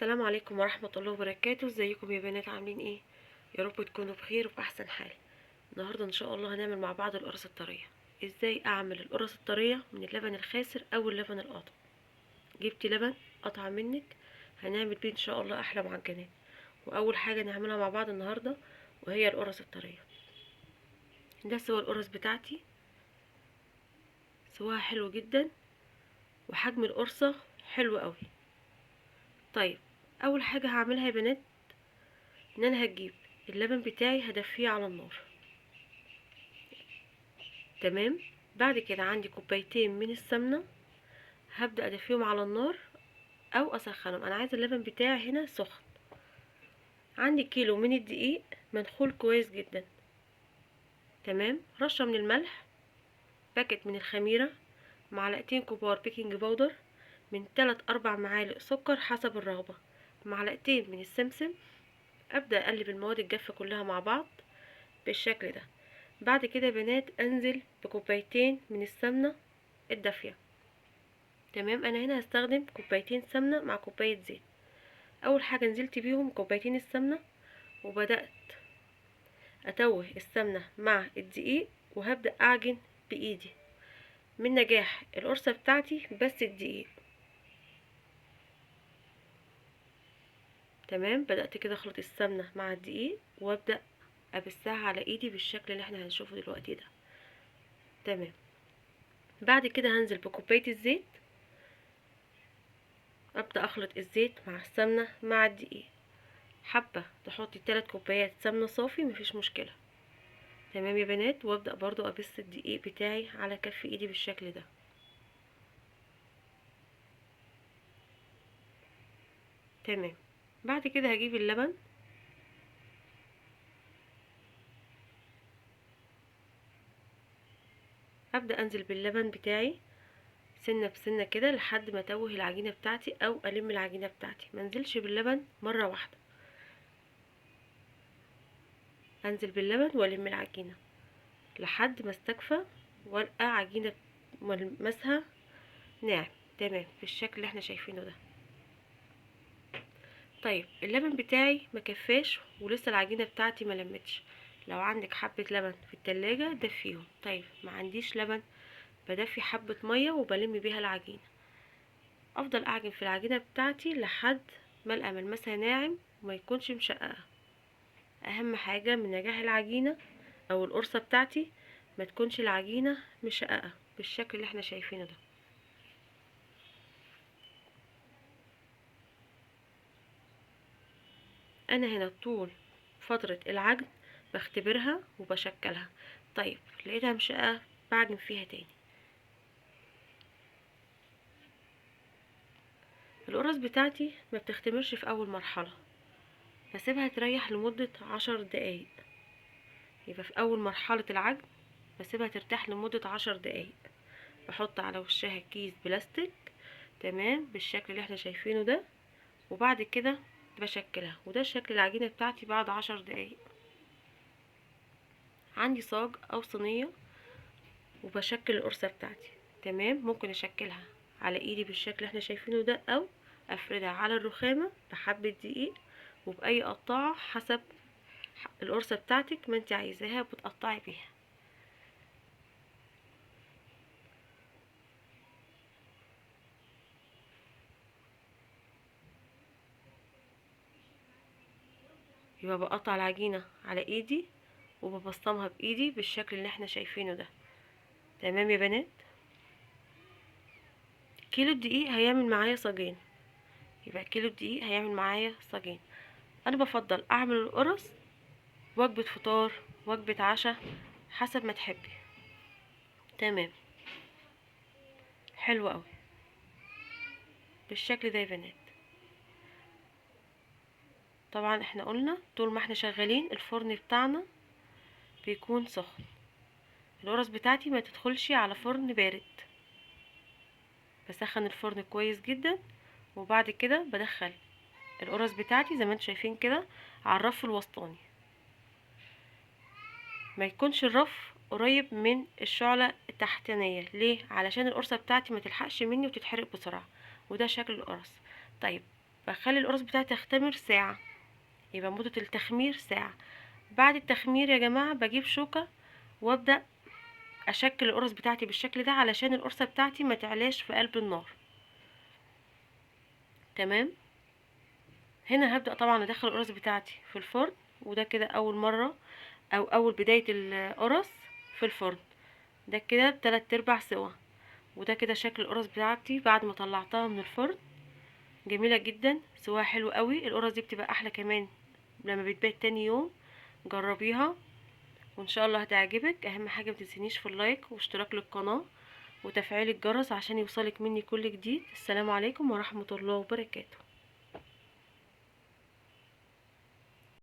السلام عليكم ورحمة الله وبركاته. ازيكم يا بنات، عاملين ايه؟ يا رب تكونوا بخير وفي احسن حال. النهاردة ان شاء الله هنعمل مع بعض القرص الطرية. ازاي اعمل القرص الطرية من اللبن الخاسر او اللبن القاطع؟ جبتي لبن قطع منك، هنعمل بيه ان شاء الله احلى معجنات. واول حاجة نعملها مع بعض النهاردة وهي القرص الطرية. ده سوى القرص بتاعتي، سواها حلو جدا وحجم القرصة حلو قوي. طيب اول حاجة هعملها يا بنات ان انا هجيب اللبن بتاعي هدفيه على النار، تمام. بعد كده عندي كوبايتين من السمنة هبدأ ادفيهم على النار او اسخنهم، انا عايزة اللبن بتاعي هنا سخن. عندي كيلو من الدقيق منخول كويس جدا، تمام. رشة من الملح، باكت من الخميرة، معلقتين كبار baking powder، من 3-4 معالق سكر حسب الرغبة، معلقتين من السمسم. ابدأ اقلب المواد الجافة كلها مع بعض بالشكل ده. بعد كده يا بنات انزل بكوبايتين من السمنة الدافية، تمام. انا هنا هستخدم كوبايتين سمنة مع كوباية زيت. اول حاجة نزلت بيهم كوبايتين السمنة وبدأت اتوه السمنة مع الدقيق، وهبدأ اعجن بايدي. من نجاح القرصة بتاعتي بس الدقيق، تمام. بدأت كده اخلط السمنة مع الدقيق وابدأ ابسها على ايدي بالشكل اللي احنا هنشوفه دلوقتي ده، تمام. بعد كده هنزل بكوباية الزيت، ابدأ اخلط الزيت مع السمنة مع الدقيق. حابة تحطي 3 كوبايات سمنة صافي مفيش مشكلة، تمام يا بنات. وابدأ برضو ابس الدقيق بتاعي على كف ايدي بالشكل ده، تمام. بعد كده هجيب اللبن، ابدأ انزل باللبن بتاعي سنة بسنة كده لحد ما اتوه العجينة بتاعتي او الم العجينة بتاعتي. ما انزلش باللبن مرة واحدة، انزل باللبن والم العجينة لحد ما استكفى والقى عجينة ملمسها ناعم، تمام، بالشكل اللي احنا شايفينه ده. طيب اللبن بتاعي ما كفاش ولسه العجينة بتاعتي ما لمتش. لو عندك حبة لبن في التلاجة دفيهم. طيب ما عنديش لبن، بدفي حبة مية وبلم بيها العجينة. افضل اعجن في العجينة بتاعتي لحد ما القى ملمسها ناعم وما يكونش مشققة. اهم حاجة من نجاح العجينة او القرصة بتاعتي ما تكونش العجينة مشققة بالشكل اللي احنا شايفينه ده. انا هنا طول فترة العجن بختبرها وبشكلها. طيب لقيتها مشققة بعجن فيها تاني. القرص بتاعتي ما بتختمرش في اول مرحلة، بسيبها تريح لمدة 10 دقايق. يبقى في اول مرحلة العجن بسيبها ترتاح لمدة 10 دقايق. بحط على وشها كيس بلاستيك، تمام، بالشكل اللي احنا شايفينه ده، وبعد كده بشكلها. وده شكل العجينة بتاعتي بعد 10 دقايق. عندي صاج او صينية وبشكل القرصة بتاعتي، تمام. ممكن اشكلها على ايدي بالشكل اللي احنا شايفينه ده، او افردها على الرخامة بحبة دقيق وبأي قطاعة حسب القرصة بتاعتك ما انت عايزاها بتقطعي بيها. يبقى بقطع العجينة على ايدي وببصمها بايدي بالشكل اللي احنا شايفينه ده، تمام يا بنات. كيلو الدقيق هيعمل معايا صاجين، يبقى كيلو الدقيق هيعمل معايا صاجين. انا بفضل اعمل القرص وجبة فطار وجبة عشاء حسب ما تحبي، تمام. حلو قوي بالشكل ده يا بنات. طبعا احنا قلنا طول ما احنا شغالين الفرن بتاعنا بيكون سخن. القرص بتاعتي ما تدخلش على فرن بارد، بسخن الفرن كويس جدا وبعد كده بدخل القرص بتاعتي زي ما انتم شايفين كده على الرف الوسطاني. ما يكونش الرف قريب من الشعلة التحتانية، ليه؟ علشان القرصة بتاعتي ما تلحقش مني وتتحرق بسرعة. وده شكل القرص. طيب بخلي القرص بتاعتي تختمر ساعة، يبقى مدة التخمير ساعة. بعد التخمير يا جماعة بجيب شوكة وابدأ اشكل القرص بتاعتي بالشكل ده علشان القرصة بتاعتي ما تعلاش في قلب النار. تمام. هنا هبدأ طبعا ادخل القرص بتاعتي في الفرن، وده كده اول مرة او اول بداية القرص في الفرن. ده كده بتلات ارباع سوا، وده كده شكل القرص بتاعتي بعد ما طلعتها من الفرن. جميلة جدا، سواها حلو قوي. القرص دي بتبقى احلى كمان لما بتبات تاني يوم. جربيها وان شاء الله هتعجبك. اهم حاجة ما تنسينيش في اللايك واشتراك للقناة وتفعيل الجرس عشان يوصلك مني كل جديد. السلام عليكم ورحمة الله وبركاته.